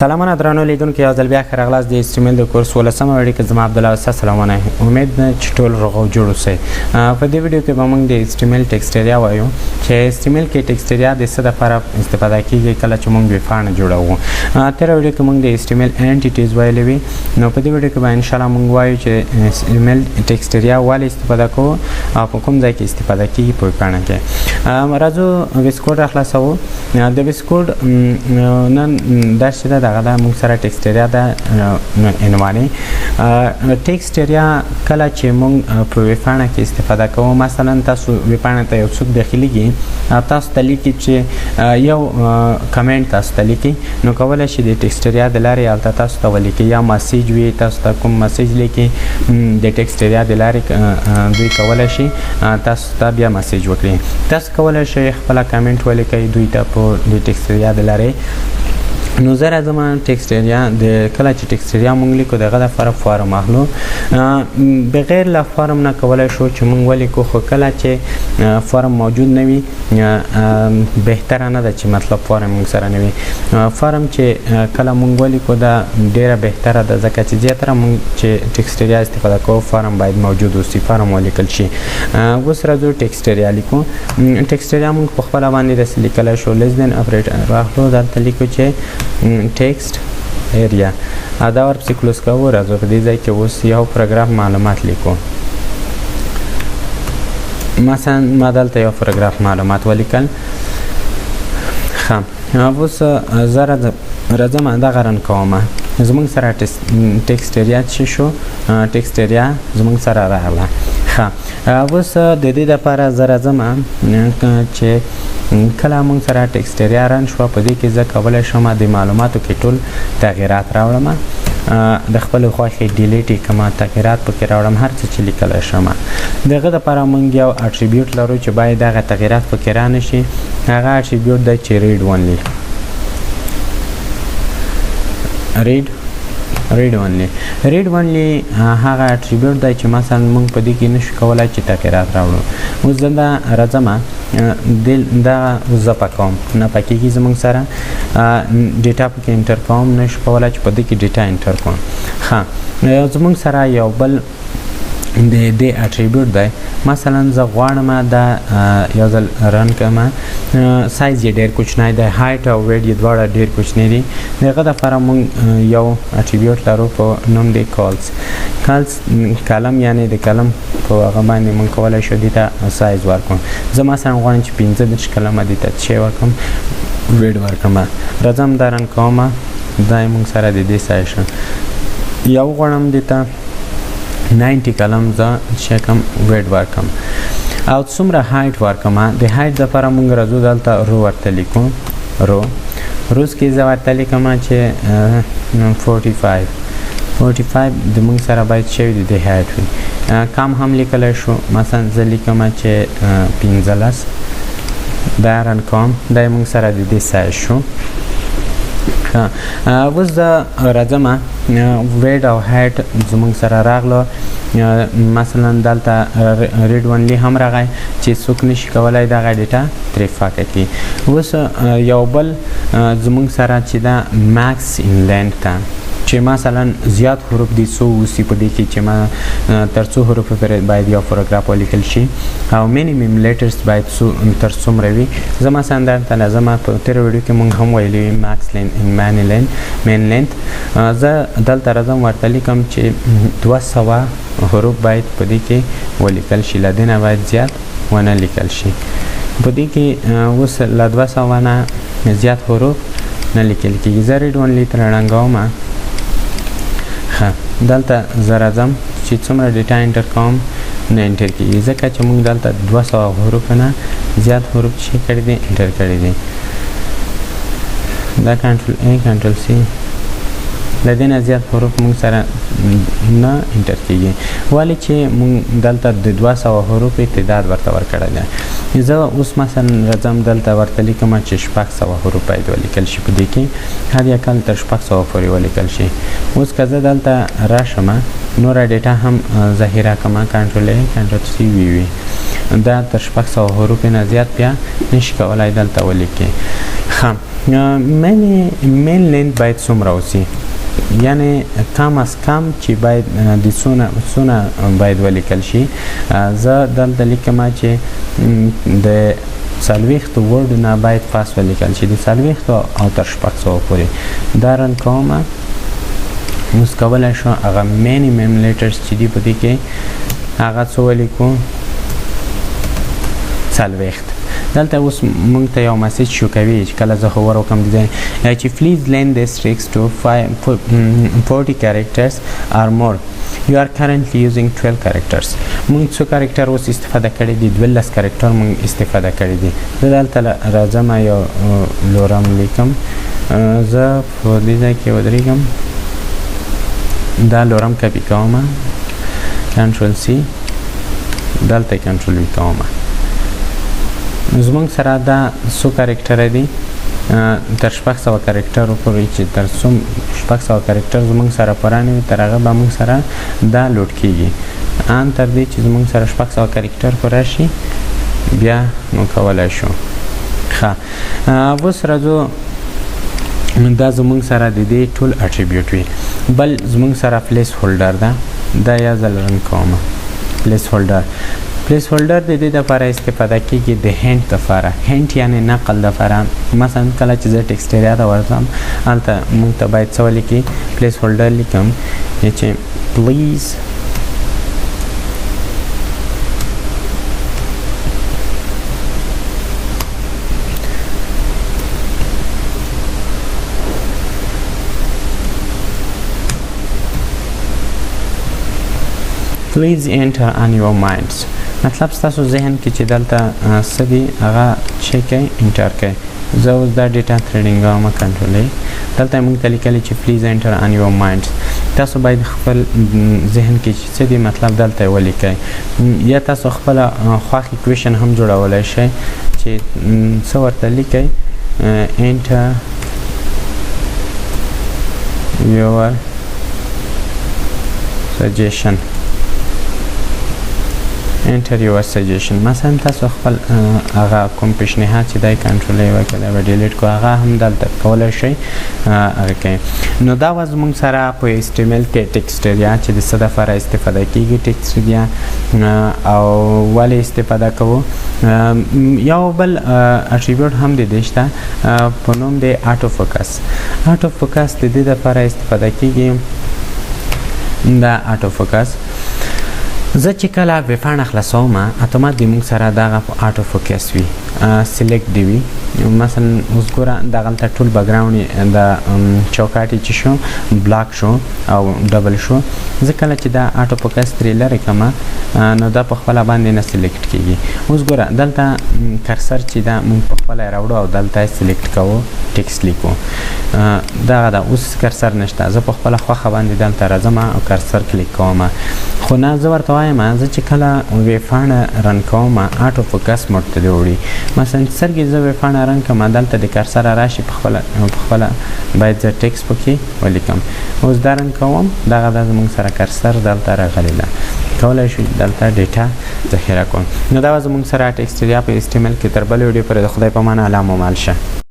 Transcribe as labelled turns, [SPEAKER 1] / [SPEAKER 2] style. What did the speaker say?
[SPEAKER 1] سلامونه درنو لیدونکو، یو ځل بیا ښه راغلاست د HTML د کورس ولسمه ویډیو کې. زما عبدالله وسه سلامونه، امید ده چې ټول روغ او جوړ اوسئ. په دې ویډیو کې به موږ د HTML text area وایو چې HTML کې text area د څه لپاره استفاده کیږي کله چې موږ ویبپاڼه جوړوو. تېره ویډیو کې موږ د HTML entities ویلې وي، نو په دې ویډیو کې به انشاءالله موږ وایو چې HTML text area ولې استفاده کوو او په کوم ځای کې استفاده کیږي په ویبپاڼه کې. راځو VS Code راخلاصوو. د VS Code نن درس چې ده دغه ده موږ سره text area ده عنوانې. text area کله چې موږ په ویبپاڼه کې استفاده کوو، مثلا تاسو ویبپاڼه ته یو څوک داخلیږي او تاسو ته لیکي چې یو کمنټ تاسو ته لیکي، نو کولی شي د text area د لارې هلته تاسو ته ولیکي، یا message وي تاسو ته کوم message لیکي، د text area د لارې دوی کولی شي تاسو ته بیا message وکړي. تاسو کولی شئ خپله کمنټ ولیکئ دوی ته په د text area د لارې. نو زه راځم text area د کله چې text area مونږ لیکو دغه دپاره form اخلو. بغیر له form نه کولی شو چې مونږ ولیکو، خو کله چې form موجود نه وي بهتره نه ده چې مطلب form مونږ سره نه وي. form چې کله مونږ ولیکو دا ډیره بهتره ده، ځکه چې زیاتره مونږ چې text area استفاده کوو form باید موجود اوسي، form ولیکل شي. اوس راځو text area لیکو. text area مونږ په خپله باندې داسې لیکلی شو، less than operator راخلو، دلته لیکو چې text area، دا ورپسې close کوو. راځو په دې ځای کې اوس یو پاراګراف معلومات لیکو. مثلا ما دلته یو پاراګراف معلومات ولیکل. ښه، اوس زه راځم دغه run کوم. زمونږ سره text area چې شو، text area زمونږ سره راغله. ښه، اوس د دې دپاره زه راځم چې کله مونږ سره text area run شوه، په دې کې زه کولی شم د معلوماتو کې ټول تغییرات راوړم، د خپلې خوښې delete یې کړم، تغییرات پکې راوړم، هر څه چې لیکلی شم. د هغه دپاره مونږ یو attribute لرو چې باید دغه تغییرات پکې را نه شي. هغه attribute دی چې read only، read only. read only هغه attribute دی چې مثلا مونږ په دې کې نشو کولای چې تغییرات راوړو. اوس زه دا راځم دا اوس زه پاکوم، نه پاکېږي زمونږ سره data پکې enter کوم، نشو کولای چې په دې کې data enter کوم. ښه، زمونږ سره یو بل د دې attribute دی. مثلا زه غواړم دا یو ځل run کړم، سایز یې ډېر کوچنی دی، height او width یې دواړه ډېر کوچني دي. د هغه دپاره مونږ یو attribute لرو په نوم د cols. cols column، یعنې د column په هغه باندې مونږ کولی شو دې ته سایز ورکړو. زه مثلا غواړم چې 35 column دې ته چې ورکړم، width ورکړم. راځم دا run کوم، دا یې مونږ سره د دې سایز شو. یو غواړم دې ته 90 column زه چې کوم width ورکم او څومره height ورکم. د height دپاره مونږ راځو دلته row ورته لیکو. row rows کې زه ورته لیکم چې 45، 45 د مونږ سره باید شوی د دې height وي. کم هم لیکلی شو، مثلا زه لیکم چې 15. دا run کوم، دا مونږ سره د دې سایز شو. اوس زه راځم width او height زمونږ سره راغلو. مثلا دلته read only هم راغی چې څوک نشي کولی دغه data ترې پاکه کړي. اوس یو بل زمونږ سره چې دا max in length ته چې مثلا زیات حروف دي څو اوسي په دې کې، چې ما تر څو حروفو پورې باید یو پاراګراف ولیکل شي، او minimum letters باید څو تر څومره وي. زه مثلا دلته راځم، په تېره ویډیو کې مونږ هم ویلي max length in min length min length. زه دلته راځم ورته لیکم چې 200 حروف باید په دې کې ولیکل شي، له دې نه باید زیات ونه لیکل شي په دې کې. اوس له 200 نه زیات حروف نه لیکل کېږي. زه read only ترې ړنګوم. ښه، دلته زه راځم چې څومره data enter کوم نه enter کېږي، ځکه چې موږ دلته 200 حروف نه زیات حروف چې کړي دي enter کړي دي. دا control A control C. له دې نه زیات حروف موږ سره نه enter کیږي، ولې چې موږ دلته د 200 حروف تعداد ورته ورکړی دی. زه اوس مثلا راځم دلته ورته لیکم چې 600 حروف باید ولیکل شي، په دې کې حد اقل تر 600 پورې ولیکل شي. اوس که زه دلته راشم نوره data هم ذخیره کړم، control A control C V وي، دا تر 600 حروف نه زیات بیا نشي کولای دلته ولیکي. ښه، min length باید څومره اوسي، یعنی کم از کم چې باید د څونه باید ولیکل شي. زه دلته لیکم چې د 40 word نه باید پاس ولیکل شي، د 40 او تر 600 پورې. دا run کوم، اوس کولی شو هغه minimum letters چې دي په دې کې هغه څه ولیکو، 40. دلته اوس مونږ ته یو message show کوي چې کله زه hover وکړم د ځای چې please length this text to 40 characters or more, you are currently using 12 characters. مونږ څو character اوس استفاده کړی دي؟ 12 character مونږ استفاده کړی دي. زه دلته راځم یو lorem لیکم، زه په دې ځای کې ودرېږم، دا lorem copy کوم، control C، دلته control V کوم. زمونږ سره دا څو character دي؟ تر 600 character پورې، چې تر څو 600 character زمونږ سره پوره نه وي تر هغه به مونږ سره دا load کیږي، ان تر دې چې زمونږ سره 600 character پوره شي بیا نو کولی شو. ښه، اوس راځو دا زمونږ سره د دې ټول attribute وي. بل زمونږ سره placeholder ده، دا یو ځل run کوم. placeholder د دې دپاره استفاده کیږي د hint دپاره، hint یعنی نقل دپاره. مثلا کله چې زه text area ته ورځم هلته مونږ ته باید څه ولیکي، placeholder لیکم چې please please enter on your minds. مطلب ستاسو ذهن کې چې دلته څه دي هغه چې کوئ enter کوئ. زه اوس دا data threading کوم، control A. دلته موږ ته لیکلي چې please enter on your minds. تاسو باید خپل ذهن کې چې څه دي مطلب دلته ولیکئ، یا تاسو خپله خوښ equation هم جوړولی شئ چې څه ورته لیکئ، enter your suggestion، enter your suggestion. مثلا تاسو خپل هغه کوم پیشنهاد چې دی control A وکړه به delete کو، هغه هم دلته کولی شئ هغه کوي. نو دا وه زموږ سره په HTML کې text area چې د څه دپاره استفاده کیږي text area او ولې استفاده کوو. یو بل attribute هم د دې شته په نوم د auto focus. auto focus د دې دپاره استفاده کیږي. دا auto focus زه چې کله ویبپاڼه خلاصوم اتومات د موږ سره دغه په auto focus وي، select دی وي. مثلا اوس ګوره دغلته ټول background د چوکاټ یې چې شو block شو او double شو. زه کله چې دا auto focus ترې لرې کړم نو دا په خپله باندې نه select کیږي. اوس ګوره دلته cursor چې دا موږ په خپله راوړو او دلته select کوو text لیکو، دغه ده. اوس cursor نشته، زه په خپله خوښه باندې دلته راځم او cursor click کوم. خو نه، زه ورته وایم زه چې کله ویبپاڼه run کوم auto focus mode ته دې وړي. مثلا سترګې زه ویبپاڼه run کړم دلته د cursor راشي په خپله باید زه text پکې ولیکم. اوس دا run کوم، دغه ده زموږ سره cursor دلته راغلی ده، کولی شو دلته data ذخیره کوم. نو دا زموږ سره text area په HTML کې. تر بلې ویډیو پورې د خدای په امان، الله مو مل شه.